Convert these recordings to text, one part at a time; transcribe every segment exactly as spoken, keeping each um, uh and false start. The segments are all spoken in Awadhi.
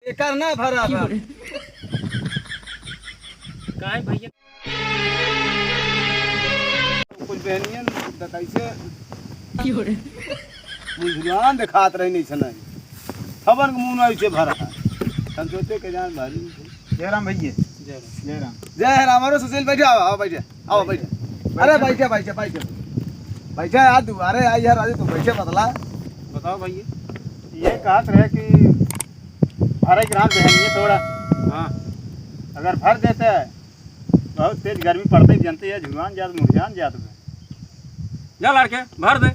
एकर ना भरा बा। काहे भैया? कुछ बहनियन त कैसे मुंह झुलान देखात रही नहीं छनाई। खबर के मुंह नहीं से भरा। हम सोचे के जान भारी। जय राम भैया। जय राम। जय राम। जय राम। अरे सुशील, बैठे, आओ, आओ, बैठे, आओ, बैठे। अरे, बैठे, बैठे, बैठे। बैठे यार, दुआरे आई है राजू, तू बैठे, बतला। बताओ भैया। ये कहत रहे कि भरे के रात बहनिए थोड़ा। हाँ। अगर भर देते, बहुत तेज गर्मी पड़ते, जनते है, झुरान जात, मुरझान जात बे। जा लड़के, भर दे।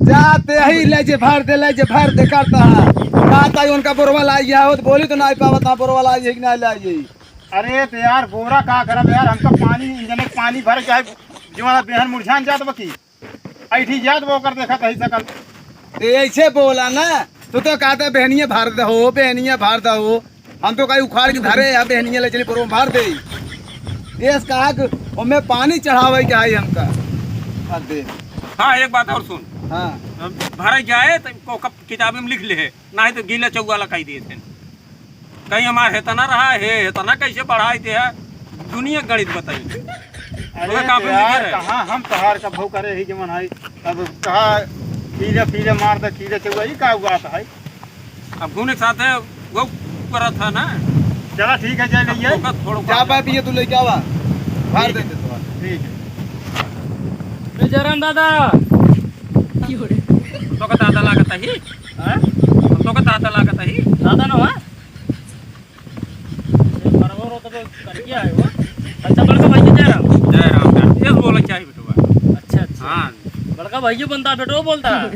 जाते ही ले जे भर दे, ले जे भर दे करता है। कहता है उनका बोरवा लाई है, वो तो बोली तो नहीं पावत, हाँ, बोरवा लाई है कि नहीं लाई है। अरे तो यार, बोरा का करब यार, हमका पानी, इंजन के पानी भर के है, जो हमारा बेहन मुरझान जात बा की, ऐठी जात बा ओकर देखत है सकल। ते ऐसे बोला ना, तू तो कहता है, "बहनिया भर दे हो, बहनिया भर दे हो।" हम तो कहीं उखाड़ के धरे, अब बहनिया ले चली, पर वो भर दे। ये कहा कि ओमे पानी चढ़ावे के आई हमका। भर दे। हाँ, एक बात और सुन। हाँ। अब भरे जाए तो को कब किताबे में लिख ले है, नहीं तो गीला चौवाला कही दिए थे। कहीं हमार हेतना रहा है, हेतना कैसे बढ़ाई दे है, दुनिया के गणित बताई। अरे तुम्हें का तो बोल यार, दे रहे? कहाँ हम तोहार का भाव करे ही जमन है, अब कहा कीले फीले मार दे, कीले चौवा, ये का हुआ था है? अब घूमे के साथ है, वो करत है ना। चला ठीक है, जा अब ले ये। थोड़ा, थोड़ा जा पाइप ये तू लेके आवा, बाहर दे दे तो। ठीक है। ए, जयराम दादा। तो का दादा लागत है? हाँ? तो का दादा लागत है? दादा ना हुआ? ए, बड़वा रो तो करके आए हो। अच्छा, बड़का भाई जय राम। जय राम, जय राम। ये बोला क्या है बेटवा? अच्छा, अच्छा। हाँ। बड़का भाई बनता, बेटो बोलता। हाँ?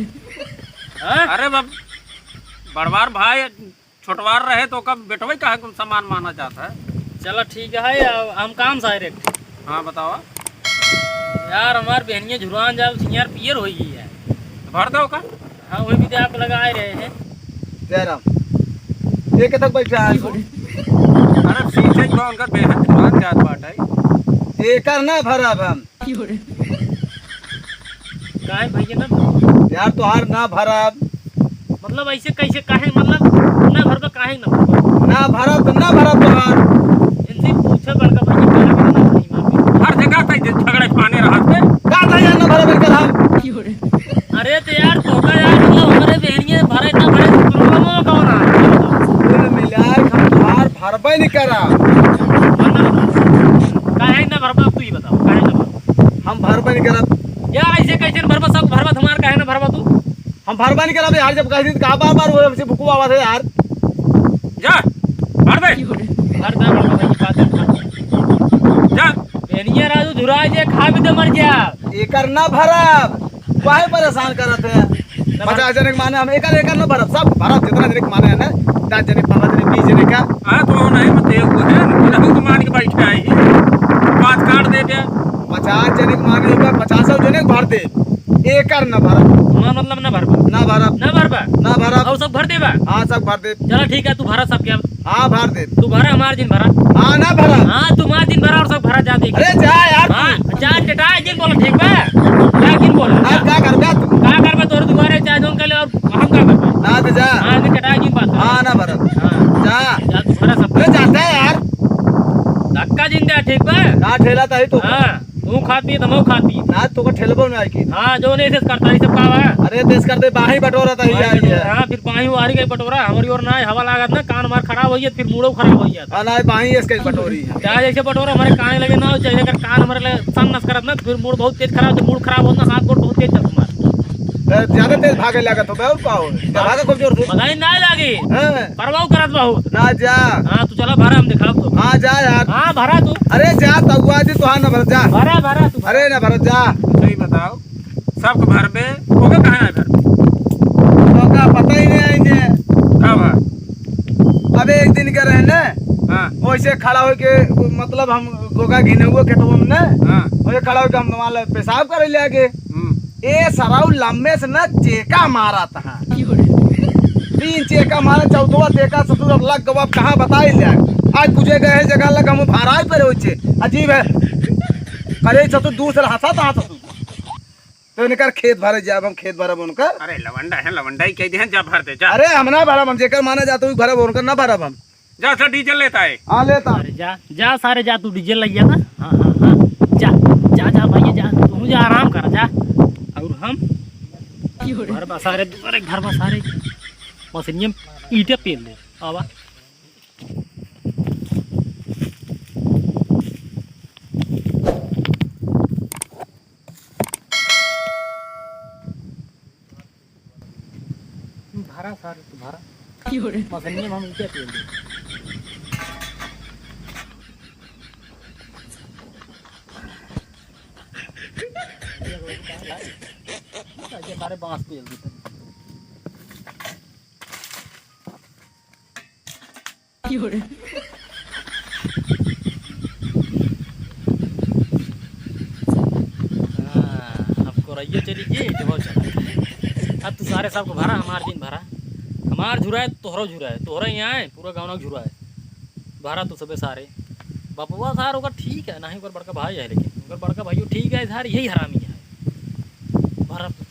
अरे बाप, बड़वार भाई, छोटवार रहे तो कब बेटवे कहा कुल सामान माना जाता है। चला ठीक है, अब हम काम से आए रे। हाँ, बतावा। यार, हमार बहनिया झुरान जाल सियार पियर हो गई है। भर दो का? हाँ, वही भी तो आप लगा आए रहे हैं। जयराम, ये के तक बैठा है तू? अरे, सीधे जो उनका बेहद मान जात बात है। एकर ना भरब हम। काहे भैया ना भरब? यार, तोहार ना भरब। मतलब, ऐसे कैसे, काहे, मतलब, ना भरबा, काहे ना भरबा? ना भरब तो ना भरब तोहार। इनसे पूछे बड़का भैया, काहे ना भरबा? हर जगह कहीं झगड़े पाने रहत है। का था यार, ना भरब इनकर हम? अरे तो यार, तोहका यार, मतलब, हमरे बहनिये भरे ना भरे, problem कौन है? कुल मिलाए हम तोहार भरबे नहीं करा। काहे ना भरबा, तू ही बताओ, काहे ना भरबा? हम भरबे नहीं करब। या ऐसे कैसे न भरबा, सब भरबा, हमार काहे ना भरबा तू? हम भरबे नहीं करब यार, जब कह दी तो का बार बार वो हमसे भुकवा आवा थे यार। जा, भर दे। भर दे, भर दे, ये बात है। जा। बहनिया राजू झुरा जे खा भी तो मर जा। एकर ना भरब, काहे परेशान करत है? ना भरब। पचास जने के माने हम एकर, एकर ना भरब, सब भरब, जितना जने के माने है ना, दस जने, पन्द्रह जने, बीस जने का। हाँ, तो नहीं, मत ये वो है, उन्हें तो मान के बैठे आई। बात काट दे दे। पचास जने के माने होगा, पचासों जने के भर दे, एकर ना भरब। हमार मतलब ना भरबा। ना भरब। ना भरबा। ना भरब। और सब भर देबा। हाँ, सब भर दे। चला ठीक है, तू भरा सबके अब। हाँ, भर दे। तू भरा, हमार जिन भरा। हाँ, ना भरा। हाँ, तू हमार जिन भरा और सब भरा जा देख। अरे जा यार। हाँ, जा टेटा जिन बोला, ठीक बा? जा जिन बोला। अब का करबा तू? का करबा, तोर दुआरे जा जोन कले और हम का करबा? ना तो जा। हाँ, तो टेटा जिन बात। हाँ, ना भरा। हाँ। जा। जा तू भरा सब। अरे जाता है यार। धक्का जिन दे, ठीक बा? ना ठेला ताही तो। हाँ। तू खाती, तमो खाती। ना, तोका ठेलबो ना आइकी। हाँ, जो नहीं से करता, ये सब का बा? अरे, देश कर दे, बाही बटोरा था, ही बाही आई है। बटोरा, हाँ, फिर बाही वारी के बटोरा, हमारी ओर ना है, हवा लागत ना, कान हमार खराब होई है, फिर मूड़ो खराब होई है। हाँ, ना, बाही इसके बटोरी है। चाहे जैसे बटोरा हमारे कान लगे ना हो, चाहे अगर कान हमारे लगे सन नस करत ना, तो फिर मूड़ बहुत तेज खराब, तो मूड़ खराब होत ना, हाथ गोड़ बहुत तेज चलत हमार। ए, ज्यादा तेज भागे लागत हो बे, और का हो? तो भागे खूब जोर से। पता ही ना लागी। हाँ। परवाह करत बाहु। ना जा। हाँ, तू चला भरा, हम दिखाब तो। हाँ, जा यार। हाँ, भरा तू। अरे जा, तउआ जी, तोहार ना भरत, जा। भरा, भरा तू। अरे ना भरत, जा। सही बताओ, सबके भरबे, ओके कहाँ ना भरबे? तो का पता ही नहीं आइने। का बा? अबे एक दिन के रहे ना, हाँ। वैसे खड़ा होके, मतलब हम गोगा घिने हुए खेतवा में ना, हाँ। वैसे खड़ा होके हम वहाँ ले पेशाब करे ले आगे। हम्म। ए सराउ लम्बे से ना चेका मारा था। तीन चेका मारे, चौथवा चेका ससुर अब लग गवा, अब कहाँ बताई ले। आज पूछे गए हैं जगह लग, हम भाराई पर होचे। अजीब है। अरे ससुर दूसरा हंसा था ससुर। तो इनकर खेत भरे जाब हम, खेत भरब उनकर। अरे लवंडा है, लवंडा ही कह दे हैं, जा भर दे, जा। अरे हम ना भरब, हम जेकर माने जात वही भरब, उनकर ना भरब हम। जा, जा, डीजल लेता है। हाँ, लेता। अरे जा, जा सारे जा, तू डीजल लइया था। हाँ, हाँ, हाँ, जा, जा, जा भैया जा, तू जा आराम कर जा। और हम घर बसारे, दुआरे घर बसारे, मशीनिया ईंटे पेल दे। आवा। भरा सारे, तू भरा। क्यों रे? मशीनिया में हम ईंटे पेल दे। ये सारे बांस पेल दे। क्यों रे? हाँ, अब कोरैया चली गई, तो बहुत चला। अब तू सारे सबको भरा, हमार जिन भरा। हमार झुराए, तोहरो झुराए, तोहरे यहाँ है, पूरा गाँव झुराए। भरा तू सबे सारे। बपवा सार ओकर ठीक है, नहीं ओकर बड़का भाई है, लेकिन ओकर बड़का भाइयों ठीक है, सार यही हरामी है। भरा तू।